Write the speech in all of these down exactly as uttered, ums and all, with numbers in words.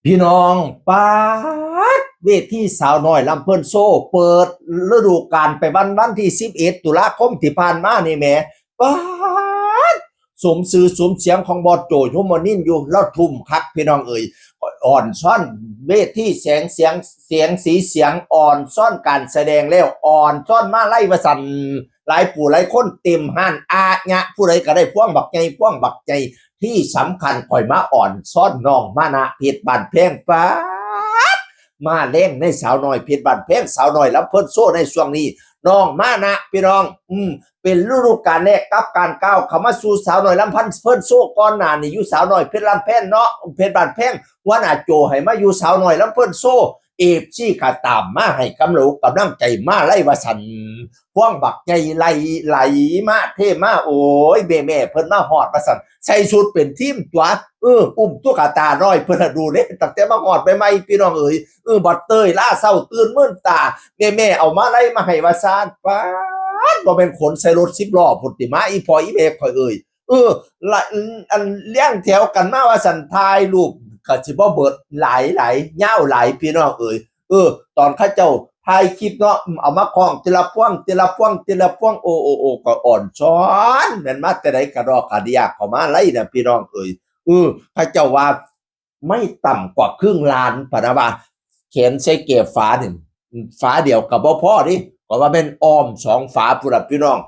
พี่น้อง ป๊าด เวทีสาวน้อยลำเพลินโชว์ เปิดฤดูกาลไปวัน วันที่สิบเอ็ดตุลาคมที่ผ่านมานี่แหม ป๊าด สมชื่อสมเสียงของบอสโจ ยมนินทร์อยู่ ลาวทุ่มคักพี่น้องเอ๋ย อ่อนซ้อนเวทีแสงเสียง เสียงสีเสียง อ่อนซ้อนการแสดงแล้ว อ่อนซ้อนมาลัยว่าซั่น หลายผู้หลายคนเต็มฮ้าน อาญะ ผู้ใดก็ได้พวงบักใหญ่ พวงบักใหญ่ ที่สำคัญข่อยมาอ่อนซ้อนน้องมานะเพชรบ้านแพง ป๊าด มาแรงในสาวน้อยเพชรบ้านแพง สาวน้อยลำเพลินโชว์ในช่วงนี้ น้องมานะพี่น้อง อืม เป็นฤดูกาลแรกกับการก้าวเข้ามาสู่สาวน้อยลำเพลินโชว์ ก่อนหน้านี้อยู่สาวน้อยเพชรลำแพงเนาะ เพชรบ้านแพง หัวหน้าโจให้มาอยู่สาวน้อยลำเพลินโชว์ เอฟซีก็ตามมาให้กำลังอกกำลังใจมาลัยว่าซั่น พวงบักใหญ่ไหล ไหลมาเทมา โอ้ย แม่ๆ เพิ่นมาฮอดว่าซั่น ใส่ชุดเป็นทีมตั๋ว เออ อุ้มตุ๊กตาน้อยเพิ่นน่ะดูเด้ ตั้งแต่มาฮอดใหม่ๆ พี่น้องเอ๋ย เออ บัดเตยล้าเช้าตื่นมื่นตา แม่ๆ เอามาลัยมาให้ว่าซั่น ป๊าด บ่แม่นขนใส่รถสิบล้อพุ้นติมา อีพ่ออีแม่ข่อยเอ๋ย เออ ละ อันเรียงแถวกันมาว่าซั่น ถ่ายรูปก็สิบ่เบิด หลายหลาย ยาวหลาย พี่น้องเอ๋ย เออ ตอนเขาเจ้าถ่ายคลิปเนาะ เอามาคล้องทีละพวง ทีละพวง ทีละพวง โอ้ โอ้ โอ้ ก็อ่อนซ้อน แม่นมาแต่ใดกะดอกกะเดียเข้ามาลัยน่ะ พี่น้องเอ๋ย เออ เขาเจ้าว่าไม่ต่ำกว่าครึ่งล้านพะนะว่า แขนใส่แก่ฝาหนึ่ง ฝาเดียวก็บ่พอเด้ ก็ว่าแม่นอ้อมสองฝาพุ้นล่ะพี่น้อง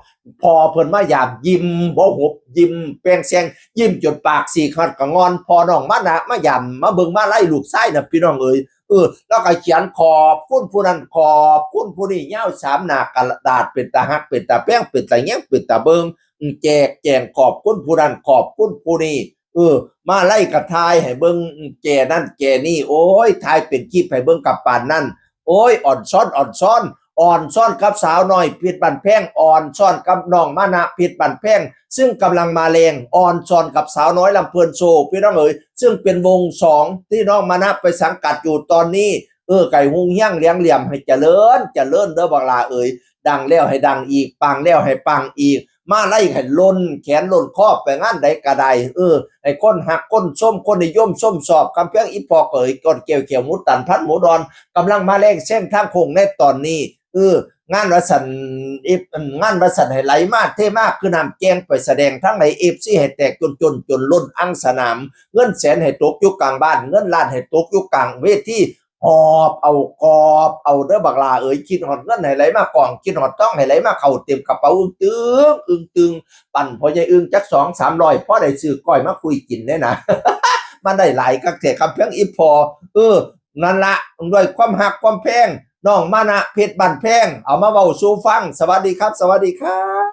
พ่อเพิ่นมายามยิ้มบ่หุบ ยิ้มแปงแซง ยิ้มจนปากฉีกฮอดกะงอน พ่อน้องมานะมายามมาเบิ่งมาลัยลูกชายน่ะพี่น้องเอ๋ย เออ แล้วก็เขียนขอบคุณผู้นั้น ขอบคุณผู้นี้ ยาวสามหน้ากระดาษ เป็นตาฮัก เป็นตาแพง เป็นตาแยง เป็นตาเบิ่ง อืม แจกแจงขอบคุณผู้นั้น ขอบคุณผู้นี้ เออ มาลัยก็ถ่ายให้เบิ่ง อืม แก่นั่นแก่นี่ โอ้ย ถ่ายเป็นคลิปให้เบิ่งกับปานนั้น โอ้ย อ่อนซ้อน อ่อนซ้อน อ่อนซ้อนกับสาวน้อยเพชรบ้านแพง อ่อนซ้อนกับน้องมานะเพชรบ้านแพง ซึ่งกำลังมาแรง อ่อนซ้อนกับสาวน้อยลำเพลินโชว์ พี่น้องเอ๋ย ซึ่งเป็นวงสองที่น้องมานะไปสังกัดอยู่ตอนนี้ เออ ไก่ฮุงเฮี้ยงเลี้ยงเหลี่ยมให้เจริญ เจริญเด้อบักหล่าเอ๋ย ดังแล้วให้ดังอีก ปังแล้วให้ปังอีก มาลัยให้ล้นแขนล้นคอไปงานใดก็ได้ เออ ให้คนฮักคนชม คนนิยมชมชอบ กำแพงอีพ่อเอ๋ย ก่อนแก้วแก้วหมูตันพันหมูดอน กำลังมาแรงแซงทางโค้งในตอนนี้ เออ งานว่าซั่น เอฟ งานว่าซั่นให้ไหลมาเทมา คือน้ำแกงไปแสดงทางไหน เอฟซี ให้แตกจนจนจนล้นอังสนาม เงินแสนให้ตกอยู่กลางบ้าน เงินล้านให้ตกอยู่กลางเวที หอบเอากอบเอาเด้อบักหล่าเอ๋ย คิดฮอดเงินให้ไหลมากอง คิดฮอดทองให้ไหลมาเข้าเต็มกระเป๋า อึ้งตึง อึ้งตึง ปั่นพ่อใหญ่อึ้งจักสองสามร้อย พอได้ซื้อก้อยมาคุยกินแน่นะ มันได้หลายคักแท้ กำแพงอีพ่อ เออ นั่นละ ด้วยความฮักความแพง น้องมานะเพชรบ้านแพง เอามาเว้าสู่ฟัง สวัสดีครับ สวัสดีครับ